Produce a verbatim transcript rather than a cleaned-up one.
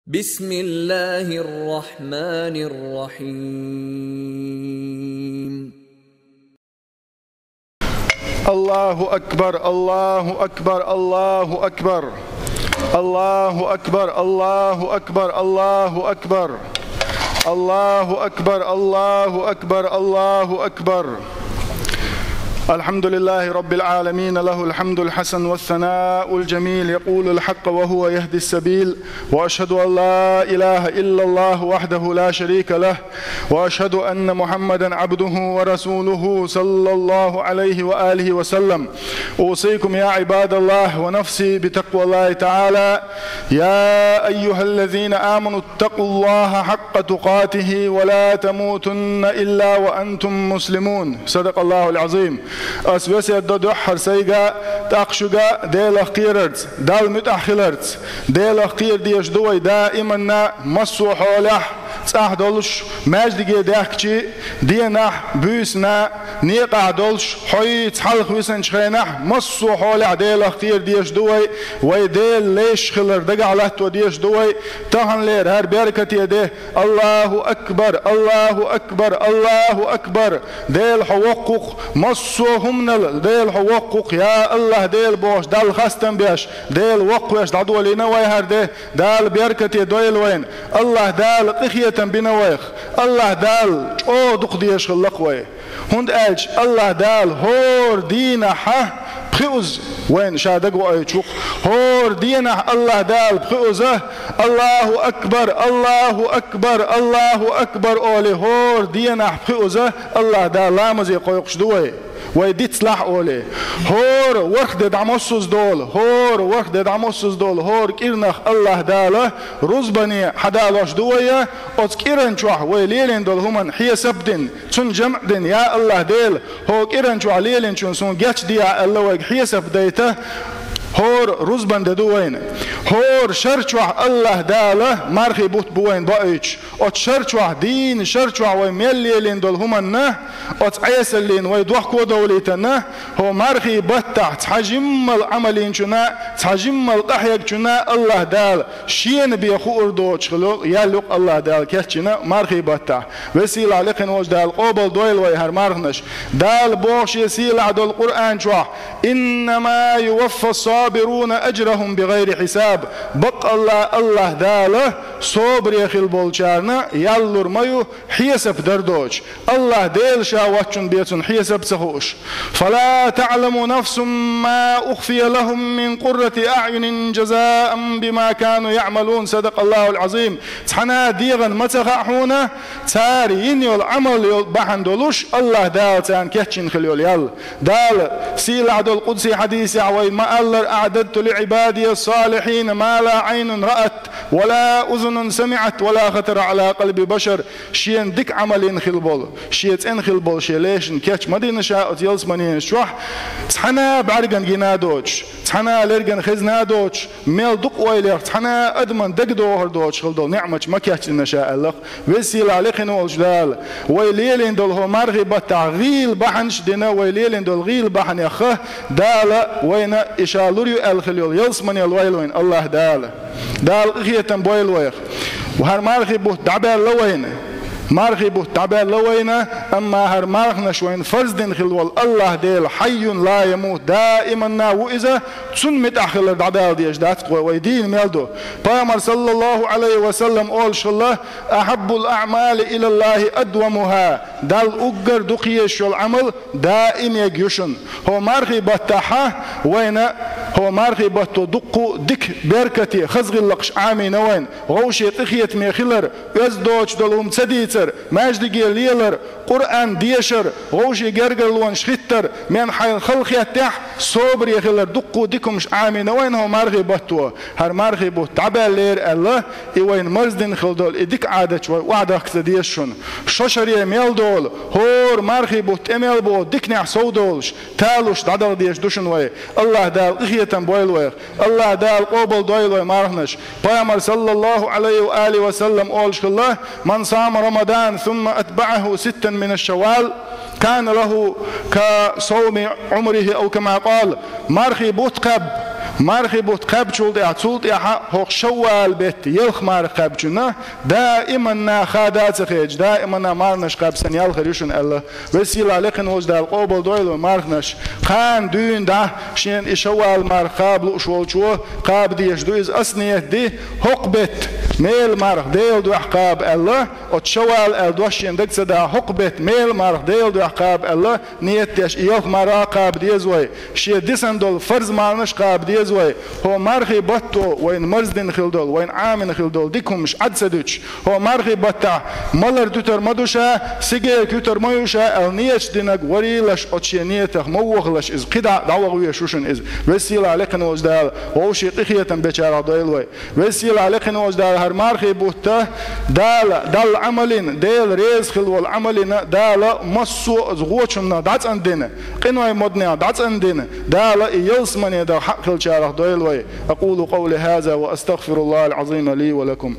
بسم الله الرحمن الرحيم. الله أكبر، الله أكبر، الله أكبر. الله أكبر، الله أكبر، الله أكبر. الله أكبر، الله أكبر، الله أكبر. الحمد لله رب العالمين، له الحمد الحسن والثناء الجميل، يقول الحق وهو يهدي السبيل، وأشهد أن لا إله إلا الله وحده لا شريك له، وأشهد أن محمدا عبده ورسوله صلى الله عليه وآله وسلم. أوصيكم يا عباد الله ونفسي بتقوى الله تعالى. يا أيها الذين آمنوا اتقوا الله حق تقاته ولا تموتن إلا وأنتم مسلمون. صدق الله العظيم. Ас весет до дуьххьара сайга, тӀаккха шуга Делах кхерарца, Далла муьтӀахь хиларца. Делах кхера дезаш ду вай даиманна, массо а хьолехь, цӀахь долуш, маьждиге даьхкичи, денахь, буьйсанна, некъахь долуш, хьо йийца хьалха висинчу хенахь, массо а хьолехь Делах кхера дезаш ду вай, вай Дела лайш хилар дагахь латто дезаш ду вай, таханлера хӀара беркате де, Аллаху акбар, Аллаху акбар, Аллаху акбар. Дела хьо воккха ву-кх, массо а хӀуманал Дела хьо воккха ву-кх, я Аллах Дела бохуш, Далла хастам беш, Дела воккхавеш дӀадолийна вай хӀара де, Дала беркате дойла вайна, Аллах Дала къинхетам бина вайх, Аллах Дала чӀогӀа дукха дезаш хилла-кх вай. ХӀунда аьлча Аллах Дала хӀора дийнахьа пхиуза вайна ша дагавоуьйтуш ву-кх. ХӀора дийнахь Аллах Дала пхиуза, Аллаху акбар, Аллаху акбар, Аллаху акбар олий, хӀора дийнахь пхиуза Аллах Дала ламазе кхойкхуш ду вай, вай дицлахь олий. ХӀора ворхӀ де дӀамоссаза долу, хӀора ворхӀ де дӀамоссаза долу, хӀора кӀирнах Аллах Дала рузбане хьадалош ду вай, оцу кӀиран чохь вай лелийна долу хӀуманна хьесап а дина, цунна жамӀ а дина, я Аллах Дела, хӀокху кӀиран чохь лелийначунна суна гечдехьа аьлла вайга хьесап дайта, хӀора рузбан де ду вайна. ХӀора шар чохь Аллах Дала мархий бутт бу вайна боуьйтуш. Оцу шар чохь, дийнан шар чохь вай мел лелийна долу хӀуманна, оцу Ӏесаллина вай дохко довлийтарна, хӀо мархий баттахь цхьа жиммал Ӏамал йинчунна, цхьа жиммал къахьегначунна Аллах Дала Шена бен хуур доцуш хилла ял ю-кх Аллах Дала кечйина мархий баттахь. Веза-сийлахь лекхина волчу Дала къобал дойла вай хӀара марханаш. Дала боху Шен сийлахь долу Къуръан чохь: «Иннама юваффас-сабируна ажрахум бигайри хьисаб». Баккъалла Аллах Дала собаре хилла болчарна ял лур ма ю, хьесап дар доцуш. Аллах Дела Ша воцчунна бен цунна хьесап ца хууш. «Фала таъламу нафсум ма ухфия лахум мин къуррати аъюнин жазаан бима кану яъмалун». Садакъаллахул азим. Цхьана а дегӀан ма ца хаьа хьуна, цара йина йолу Ӏамал йолу бахьана долуш Аллах Дала царна кечйина хилла йолу ял. Дала сийлахь долу къудсий хьадисехь вай ма-аллара: «Аъдадту ли Ӏибадия салихьина ма ла Ӏайнун раат, ва ла узунун самиӀат, ва ла хатара Ӏала къалби башар». Шена дика Ӏамал йина хилла болу, шен цӀена хилла болу шен лешна кеч ма дина Ша оцу ялсаманенаш чохь, цхьана а бӀаьргана гина а доцуш, цхьана а лергана хезна а доцуш, мел дукха ойлех цхьана а адаман дагадохур доцуш хилла долу неӀматаш ма кечдина Ша аьлла-кх. Веза-сийлахь лекхина волчу Дала вай лелийна долу хӀо мархий баттахь гӀийла бахьанаш а дина, вай лелийна долу гӀийла бахьанех Дала вайна и Ша лур ю аьлла хилла йолу ялсаманел лойла вайна Аллах Дала. Дала къинхетам бойла вайх. ХӀара мархий бутт дӀабаьлла вайна. Мархий бутт дӀабаьлла вайна, амма хӀара марханаш вайна фарз дина хилла волу Аллах Дела хьайюн ла ямут, даиманна ву Иза, Цунна муьтӀахь хилар дӀадала дезаш дац-кх вай, вай дийна мел ду. Пайхамар, саллаллаху Ӏалайхи ва саллам, олуш хилла: «Ахьаббул аъмали илаллахи адвамуха». Далла уггар дукха езаш йолу Ӏамал даим ерг ю шуна. ХӀо мархий баттахьа вайна, хӀо мархий батто дуккха а дика беркате, хаза гӀиллакхаш Ӏамийна вайна, вовшийн къинхетаме хилар, оьзда доцуш долу хӀума ца дийцар, маьждиге лелар, Къуръан дешар, вовшийн гергарлонаш хӀиттар, мен хьайна хала хеттехь, собаре хилар, дуккха а дика хӀумаш Ӏамийна вайна хӀо мархий батто. ХӀара мархий бутт дӀабаьллера аьлла, и вайна марздина хила долу и дика Ӏадаташ вай охьадахка ца деза шуна. Шо шаре мел долу, хӀора мархий бутт тӀе мел боху диканехь сов долуш, талуш дӀадала дезаш ду шуна вай. Аллах Дала къинхетам бойла вайх. Аллах Дала къобал дойла вай марханаш. Пайхамар, саллаллаху Ӏалайхи ва алихи ва саллам, олуш хилла: «Ман сама Рамадан, сумма атбаъаху ситтан мин аш-шаввал, кана лаху ка сауми Ӏумрихи, ау кама къал». Мархий бутт кхаьбна, Мархий бутт кхаьбчул тӀаьхьа, цул тӀаьхьа хӀокху Шаввал беттан ялх марха кхаьбчунна даиманна ха дан ца хеташ, даиманна марханаш кхаба санна ял хир ю шуна аьлла. Веза-сийлахь лекха волчу Дала къобалдойла вайн марханаш. Кхана дуьйна дӀа шена и Шаввал марха кхаба лууш волчо кхаба дезаш ду иза, ас ниет ди, хӀокху беттан мела марха Делан дуьхьа кхаба аьлла, оцу Шаввал аьлла дош шена дага ца дахь, хӀокху беттан мела марха Делан дуьхьа кхаба аьлла, ниет деш, и ялх марха а кхаба деза вай, шен дисина долу фарз марханаш а кхаба деза вай. ХӀокху мархий батто вайна марздина хила долу, вайна Ӏамийна хила долу дика хӀуманаш Ӏад ца дуьтуш, хӀокху мархий баттахь малар дуьтур ма ду ша, сигалкх юьтур ма ю ша аьлла ниеташ динарг варийлаш, оцу шен ниетах ма вохалаш иза, кхидӀа а дӀаваха везаш ву шуна иза. Веза-сийлахь лекха волчу Дала вовшийн къинхетам бечарах дойла вай. Веза-сийлахь лекха волчу Дала хӀара мархий бутт Дала, Далла Ӏамал йина, Дела реза хила волу Ӏамал йина, Дала массо а гӀочунах дӀацӀандина, къинойн моднех дӀацӀандина, Дала и ялсамане даха хьакъ хиллачарах дойла вай. أقول قولي هذا وأستغفر الله العظيم لي ولكم.